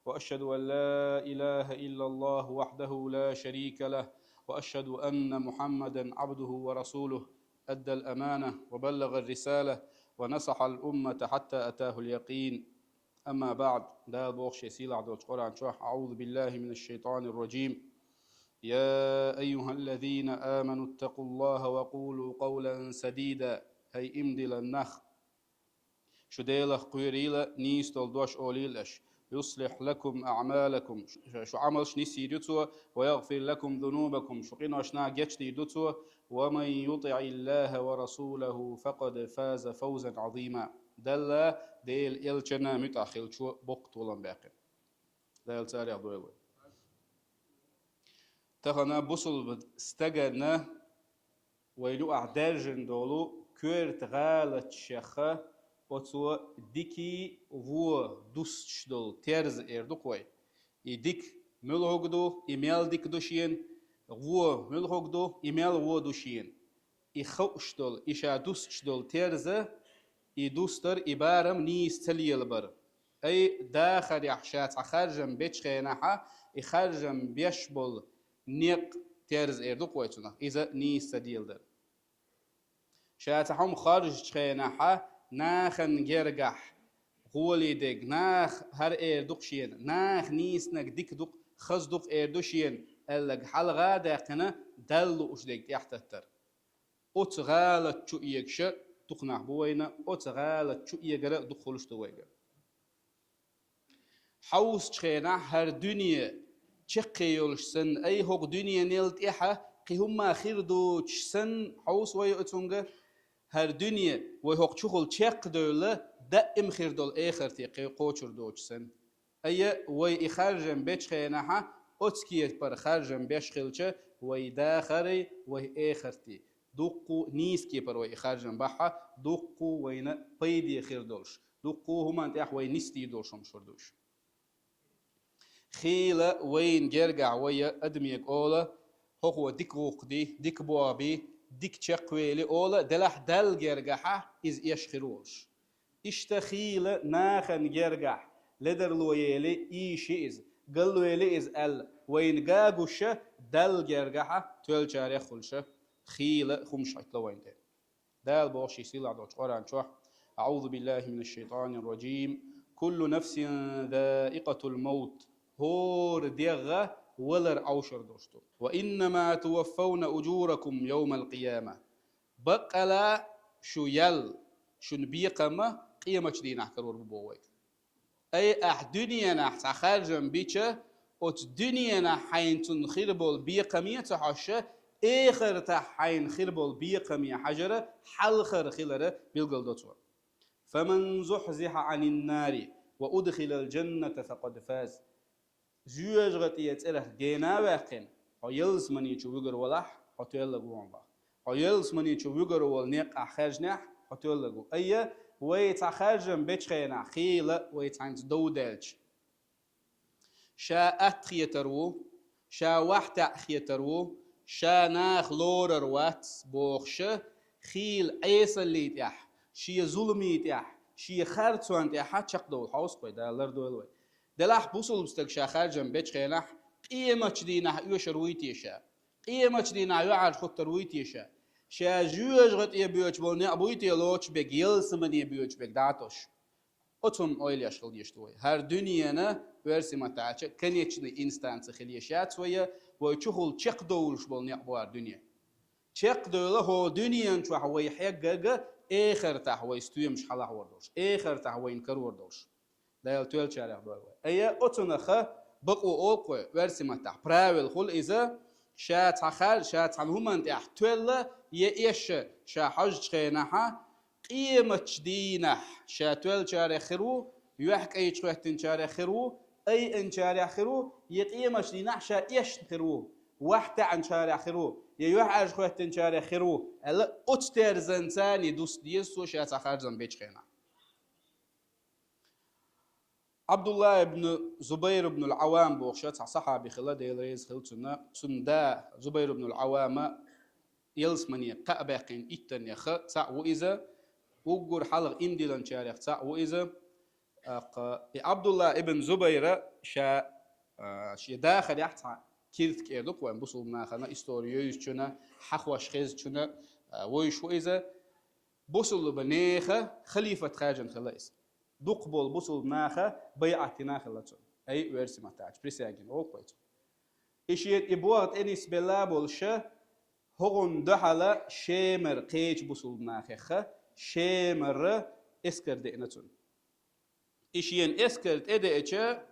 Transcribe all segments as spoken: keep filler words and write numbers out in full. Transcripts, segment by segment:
وأشهد أن لا إله إلا الله وحده لا شريك له، وأشهد أن محمدا عبده ورسوله، أدى الأمانة وبلغ الرسالة ونصح الأمة حتى أتاه اليقين. أما بعد، Дала боху шен сийлахь долчу Къуръан чохь: أعوذ بالله من الشيطان الرجيم. يا أيها الذين آمنوا اتقوا الله وقولوا قولا سديدا. ХӀай иман диллина нах, шу Делах кхоьрийла, нийса долу дош олийла аша. يصلح لكم أعمالكم. Шу, шу Ӏамалш нисйийр ю Цо. ويغفر لكم ذنوبكم. Шу къиношна гечдийр ду Цо. ومن يطع الله ورسوله فقد فاز فوزا عظيما. Далла, Делан элчанна муьтӀахь хиллачо боккха толам баьккхина. Дала царех дойла вай. Тахана бусулба стаганна вай юкъахь даьржина долу коьрта гӀалатех оцу дикий вон дустуш долу терза эр ду-кх вай. И дика муьлхарг ду, и мел дика ду шена, вон муьлхарг ду, и мел вон ду шена. И хууш долу, и ша дустуш долу терза, и дустар, и барам нийса ца лелабар. Ай, дахарехь ша цхьа харжам бечу хенахьа, и харжам беш болу некъ, терза эр ду-кх вай цунах, иза нийса ца леладар. Ша цхьа хӀума харжучу хенахьа, нахана гергахь гӀоле дерг, нах хӀара эр ду-кх шена, нах нийсаниг дика ду-кх, хаза ду-кх эр ду шена, аьлларг хьалха а даьккхина, Далла лууш дерг тӀехь таттар. Оцу гӀалат чу эгаш дукха нах бу вайна, оцу гӀалат чу эгар а дукха хуьлуш ду вайгара. Хьовсучу хенахь хӀара дуьне чаккхе йолуш санна, ай, хӀокху дуьненал тӀехьа кхин хӀумма хир доцуш санна, хьовса вай оцунга, хӀара дуьне вай хӀокху чухула чекхдевлла, даим хир долу эхарте кхе-, кхочур доцуш санна. Ай, вай и харжам бечу хенахьа, оцу кепара харжам беш хилча, вай дахарий, вай эхартий. Дуккху нийса кепара вай и харжам бахьа, дуккху вайна пайде хир долуш, дуккху хӀуманна тӀехь вай нисдийр долуш хӀумаш хир ду уьш. Хийла вайна гергахь вай адамега ола, хӀокхо дика гӀуллакх ди, дика боху би, дика чекхвели ола, делахь Далла гергахьа иза эш хир волуш. Иштта хийла нахана гергахь ледарло ели, ийши иза, галвели иза аьлла, вайна гагуша Далла гергахьа тоьллачарех хуьлуша, хийла хӀумаш хӀиттало вайна тӀе. Дала боху шен сийлахь долчу Къуръан чохь: أعوذ بالله من الشيطان الرجيم. كل نفس ذائقة الموت. ХӀора дегӀ валар Ӏовшур долуш ду. وإنما توفون أجوركم يوم القيامة. Баккъала шу ял, шун бекхам къематчу дийнахь карор бу боху вайга. Ай, ахь дуьненахь цхьа харжам бича, оцу дуьненахь хьайна цунна хир болу бекхаме а ца хьожуша, эхартахь хьайна хир болу бекхаме хьажара хьалхара хилара билгалдо цо. فمن زحزح عن النار وأدخل الجنة فقد فاز. Жоьжахати цӀерах гена а ваьккхина, хьо ялсамани чу вуьгур валахь, хьо тоьллаг ву хьуна боху. Хьо ялсамани чу вуьгур волу некъ ахь хаьржинехь, хьо тоьллаг ву. Айя, вай цхьа харжам бечу хенахь, хийла вай цхьаьнца дов даьлча, ша атта хетар ву, ша ваьхьа таьӀ хетар ву, ша нах лорар вац бохуша, хийла Ӏесаллий тӀехь, шен зуламий тӀехь, шен харцонна тӀехьа чекхдовла хьовсу вай, Дала лардойла вай. Делахь бусулба стаг ша харжам бечу хенахь, къематчу дийнахь оьшур вуй те ша? Къематчу дийнахь юьхьӀаьржа хӀуттур вуй те ша? Ша жоьжахати боьдуш болу некъ буй те лоцуш берг, ялсамани боьдуш берг дӀа а тосуш? Оцунна ойла еш хила дезаш ду вай. ХӀара дуьненан оьрсийн маттахь аьлча конечный инстанция хила еш яц вай, вай чухула чекхдовлуш болу некъ бу хӀара дуьне. Чекхдевлла хӀокху дуьнен чохь вай хьегнарг эхартахь вай стоьмаш хьалахьор долуш, эхартахь вайна карор долуш. Дала тоьллачарех дойла вай. Айя, оцунах бакъо олу-кх вай, оьрсийн маттахь правило хуьлу иза, ша цхьа хар-, ша цхьана хӀуманна тӀехь тоьлла я эшша ша хьожучу хенахьа, къематчу дийнахь ша тоьллачарех хир ву, юьхькӀайчу хӀоьттинчарех хир ву, айанчарех хир ву, я къематчу дийнахь ша эшна хир ву, ваьхьа таьӀначарех хир ву, я юьхьӀаьржа хӀоьттинчарех хир ву, аьлла, оцу терзанца дусту деза цо ша цхьа харжам бечу хенахь. Абдулла ибн Зубайр ибн ал-Авам бохуш цхьа сахьаби хилла, Дела реза хила цунна, цунна да Зубайр ибн ал-Авама ялсамане кхаъ баьккхина иттаннех цхьаъ ву иза, уггар хьалха ийман диллинчарех цхьаъ ву иза. ТӀаккха и Ӏабдулла ибн Зубайра ша, а, шен дахарехь цхьа кирт кӀера ду-кх вайн бусулба нахана истори йовзачунна, хьахош хезачунна, а, вуьйш ву иза. Бусулба нехан халифат хаьржина хилла иза. Дукхахболу бусулба наха байӀат дина хилла цунна. Ай, оьрсийн маттахь присягина олу-кх вай цунна. И шена и богӀа тӀе нисбелла а болуша, хӀокхунна дуьхьала Шемара кхечу бусулба нахехха, Шемара эскар деана цунна. И шена эскар тӀедеача,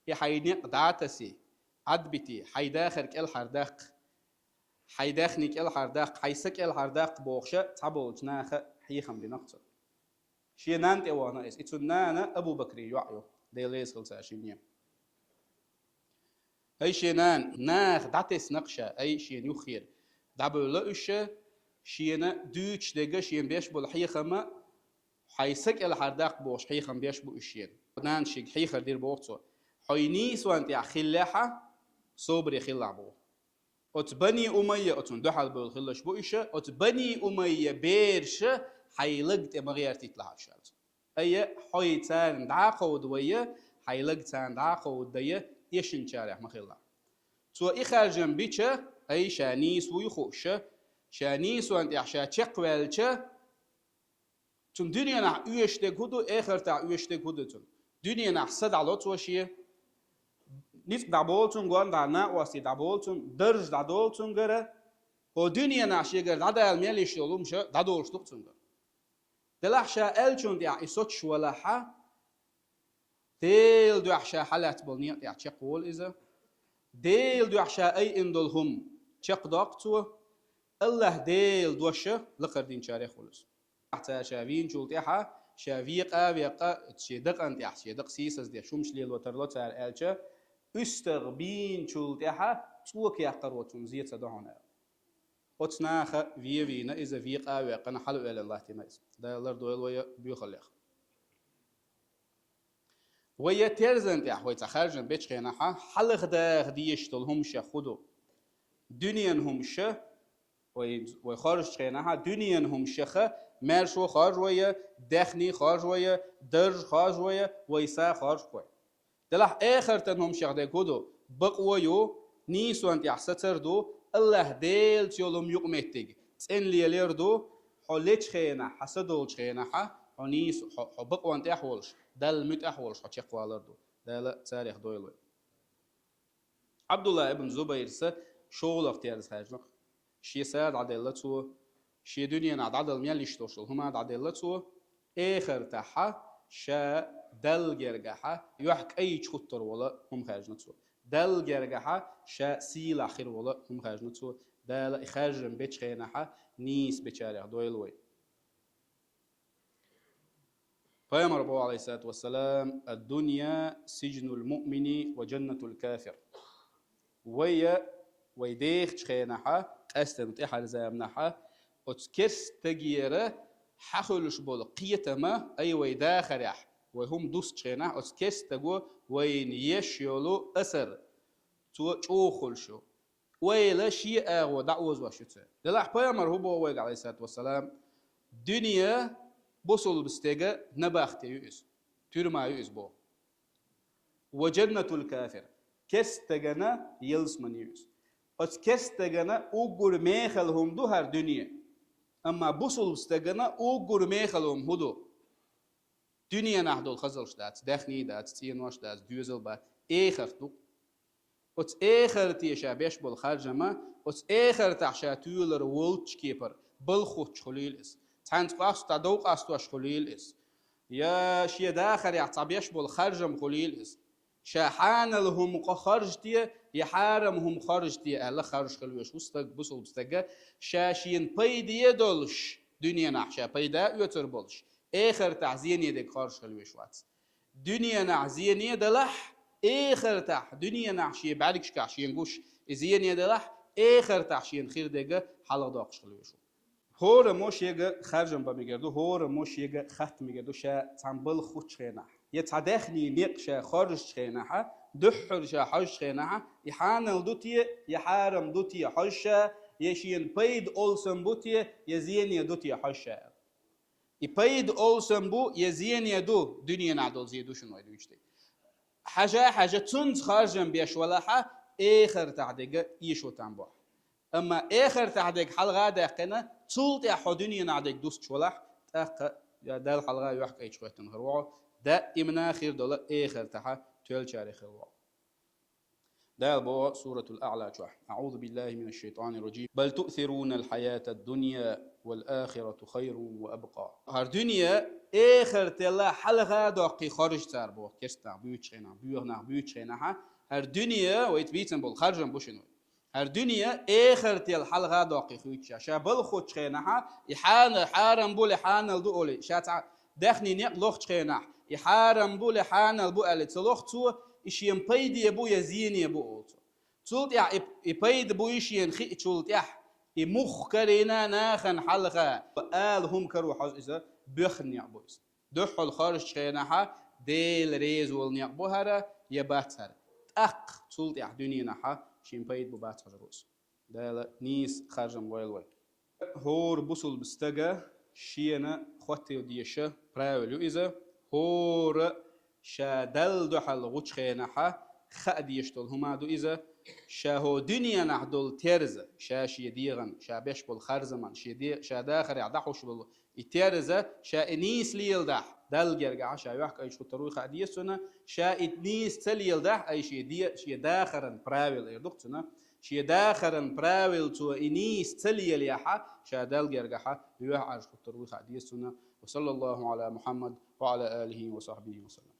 и хьайн некъ дӀа а тасий, Ӏадбитий, хьайн дахар кӀелхьардаккха, хьайн даьхни кӀелхьардаккха, хьайн са кӀелхьардаккха бохуша, цхьаболчу наха хьехам бина-кх цунна. Шен нанна тӀе вахана иза. И цуьнан нана Абу-Бакрин йоӀ ю, Дела реза хила цара шинна. Ай, шен нана, наха дӀатесна-кх ша, ай, шена юххера. ДӀабевлла уьш, шена дуьйцуш дерг, шена беш болу хьехам, хьайн са кӀелхьардаккха бохуш хьехам беш бу уьш шена. Нанас шега хьехар дира боху цо. Хьо и нийсонна тӀехь хиллехьа, собаре хилалахь боху. Оцу Бани Умайя, оцунна дуьхьал бевлла хилларш бу уьш, оцу Бани Умайя бераша хьайн лаг тӀе ма гӀертийталахь уьш, аьлла цо. Ай, хьо и царна дӀа а кховда вай, хьайн лаг царна дӀа а кховда дай, эшначарех ма хилалахь. Цо и харжам бича, ай, ша нийса вуй хууш, ша нийсонна тӀехь ша чекхваьлча, цунна дуьненахь оьшуш дерг хӀун ду, эхартахь оьшуш дерг хӀун ду цунна? Дуьненахь са дӀало цо шен, ницкъ дӀаболу цуьнгара, дӀа накъостий дӀаболу цуьнгара, дарж дӀадолу цуьнгара, хӀо дуьненахь шегара дӀадала мел йиш йолу хӀумаш дӀадолуш ду-кх цуьнгара. Делахь ша аьллачунна тӀехь и соцуш валахьа, Делан дуьхьа ша хьалаьцна болу некъа тӀехь чекхволу иза. Делан дуьхьа ша айина долу хӀума чекхдоккху цо. АллахӀ Делан дош лакхара динчарех волу иза. Цара ша вийначул тӀаьхьа, ша векъа а векъа, шен дакъана тӀехь, шен дакъа сийсаздеш, хӀумаш лело тарло цара аьлча, уьстагӀ бийначул тӀаьхьа цӀока яккхаро цунна зен ца до хьуна аьлла. Оцу наха вен вийна иза, векъа а векъна, хьалаоьллина латтийна иза. Дала лардойла вай боьхаллех. Вай я терзан тӀехь вай цхьа харжам бечу хенахьа, хьалха даха дезаш долу хӀумашах хӀун ду? Дуьненан хӀумаша, вай, вай хоржучу хенахьа, дуьненан хӀумашаха, маьршо хоржу вай, даьхни хоржу вай, дарж хоржу вай, вай са хоржу вай. Делахь эхартан хӀумашах дерг хӀун ду? Бакъо ю, нийсонна тӀехь сацар ду, АллахӀ Делаца йолу хӀума юкъаметтиг цӀена лелор ду, хьо лечу хенахь, хьан са долчу хенахьа, хьо нийса, хьо, хьо бакъонна тӀехь волуш, Далла муьтӀахь волуш хьо чекхвалар ду. Дала царех дойла вай. Ӏабдулла ибн Зубайрса шолгӀа терза хаьржина-кх. Шен са дӀаделла цо, шен дуьненахь дӀадала мел йиш долуш долу хӀума дӀаделла цо, эхартахьа ша Далла гергахьа юьхькӀайчу хӀуттур волу хӀума хаьржина цо. Далла гергахьа ша сийлахь хир волу хӀума хаьржина цо. Дала и харжам бечу хенахьа нийса бечарех дойла вай. Пайхамар боху, алейхиссалату вассалам: «Ад-дунья сиджнуль муъмини ва джаннатуль кафир». Вай, вай дехачу хенахьа, къаьстина тӀаьхьара заманахьа, оцу керстагера хьахуьлуш болу кхетама, ай вай дахарехь, вай хӀума дуссучу хенахь, оцу керстаго вайна еш йолу асар, цо чӀогӀа хуьлуш ю. Ойла шен агӀо дӀаозош ю церан. Делахь пайхамар хӀун боху вайга, алейхиссалату вассалам? Дуьне бусулба стега набахте ю иза, туьрма ю иза боху. Ва джаннатуль кафир, керстагана ялсамани ю иза. Оцу керстагана уггар мехала хӀума ду хӀара дуьне, амма бусулба стагана уггар мехала хӀума хӀун ду? Дуьненахь долу хазалш дац, даьхний дац, цӀенош дац, доьзал бац, эхарт ду. Оцу эхарте ша беш болу харжама, оцу эхартахь ша тоьлур волчу кепара балха хуттуш хуьлийла иза. Цхьаьнца къаста, дов къастош хуьлийла иза. Я шен дахарехь цхьа беш болу харжам хуьлийла иза. Ша хьанал хӀума къа харжате, я хьарам хӀума харжате аьлла харжаш хила веш ву стаг, бусулба стага, ша шена пайде долуш, дуьненахь ша пайда оьцур болуш, эхартахь зене дерг хоржуш хила веш вац. Дуьненахь зене далахь, эхартахь, дуьненахь шен бӀаьргашкахь шен гуш и зене далахь, эхартахь шена хир дерг хьалхадоккхуш хила веш ву. ХӀораммо шега харжам бан мегар ду, хӀораммо шега хатта мегар ду, ша цхьана балха хуттучу хенахь, я цхьа даьхний некъ ша хоржучу хенахьа, дуьххьара ша хьожучу хенахьа, и хьанал ду те, я хьарам ду те хьожуш ша, я шена пайда олсам бу те, я зене ду те хьожуш ша аьлла. И пайда олсам бу, я зене ду, дуьненахь долу зе ду шуна вай дуьйцуш дерг. Хьажа-хьажа цунца харжам беш валахьа, эхартахь дерг эшо там бу. Амма эхартахь дерг хьалха а даьккхина, цул тӀаьхьа хьо дуьненахь дерг дустуш валахь, тӀаккха я Далла хьалха а юьхькӀайчу хӀоьттина хир ву хьо, даимна хир долу эхартахьа тоьллачарех хир ву хьо. Дала боху Суратул Аъла чохь: «أعوذ بالله من الشيطان الرجيم. بل تؤثرون الحياة الدنيا والآخرة خير وأبقى». ХӀара дуьне эхартел хьалха а доккхий хоржу цара боху керстанах буьйцучу хенахь, боьха нах буьйцучу хенахьа, хӀара дуьне, вайца бийцина болу харжам бу шуна вай. ХӀара дуьне эхартел хьалха а доккхий хуьйцуш, ша балха хуьттучу хенахьа, и хьана-, хьарам бу ле хьанал ду олий, ша цхьа даьхний некъ лохучу хенахь, и хьарам бу ле хьанал бу аьлла ца лоху цо, и шен пайде бу я зене бу олу цо. Цул тӀаьхьа и, и пайда буй шена хиъчул тӀаьхьа, и мух карийна нахана хьалха, ала хӀума каро хьожу иза, боьхна некъ бу иза. Дуьххьал хоржучу хенахьа, Дела реза волу некъ бу хӀара, я бац хӀара. ТӀаккха цул тӀаьхьа дуьненахьа шен пайда бу бац хьожур ву иза. Дала нийса харжам войла вай. ХӀора бусулба стага шена хӀоттийла дезаш правил ю иза. ХӀора ша Далла дуьхьал гӀучу хенахьа хаа дезаш долу хӀума ду иза. Ша хӀо дуьненахь долу терза, ша шен дегӀан, ша беш болу харзаман, шен де-, ша дахарехь дӀахьуш болу и терза, ша и нийса леладахь, Далла гергахьа ша юьхькӀайчу хӀуттур вуй хаа деза цунна, ша и нийса ца леладахь, ай шен де-, шен дахаран правил эр ду-кх цунна, шен дахаран правил цо и нийса ца лелаяхьа, ша Далла гергахьа юьхьӀаьржа хӀуттур вуй хаа деза цунна. وصلى الله على محمد وعلى آله وصحبه وسلم.